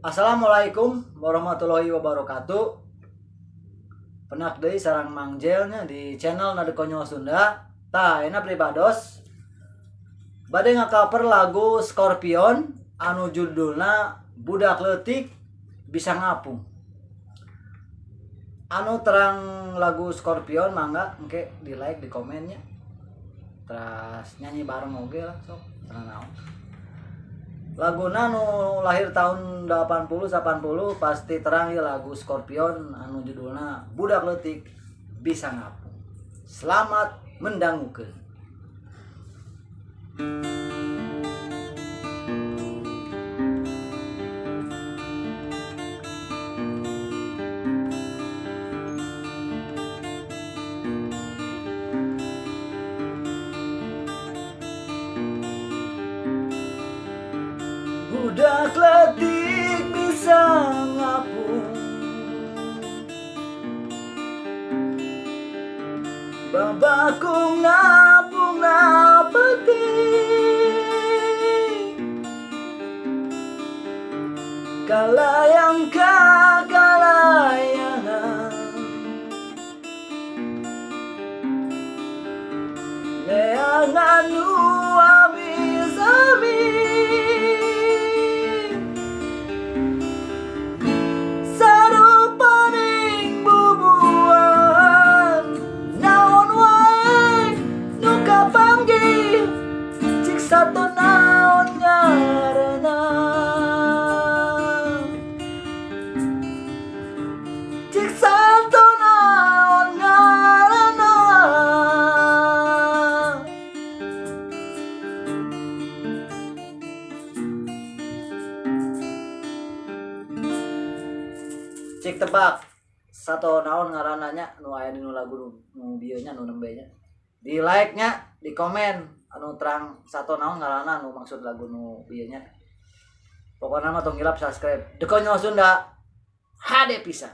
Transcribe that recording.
Assalamualaikum warahmatullahi wabarakatuh. Penak deui sareng Mang Jel nya di channel Nade Konyol Sunda. Tah, ayeuna pribados bade ngacover lagu Scorpion anu judulna Budak Leutik Bisa Ngapung. Anu terang lagu Scorpion mangga engke di like, di komennya. Terus nyanyi bareng oge lah sok, tenang naon. Laguna nu lahir tahun 80 80 pasti terang ya lagu Scorpion anu judulna Budak Leutik Bisa Ngapung. Selamat mendangukeun. Budak leutik bisa ngapung, babakung ngapung napeuting, kalayang ka kalayangan, neangan nu amis-amis. Sarupaning bubuahan, naon wae nu kapanggih, cik sato naon ngaranna, cik sato naon ngaranna. Cik tebak sato naon ngaranna nya nu aya dina lagu nu bieu nya, nu nembe nya. Di like nya, di komen anu terang sato naon ngaranna nu maksud lagu nu bieu nya. Pokokna mah tong hilap subscribe. The Konyol Sunda HD pisan.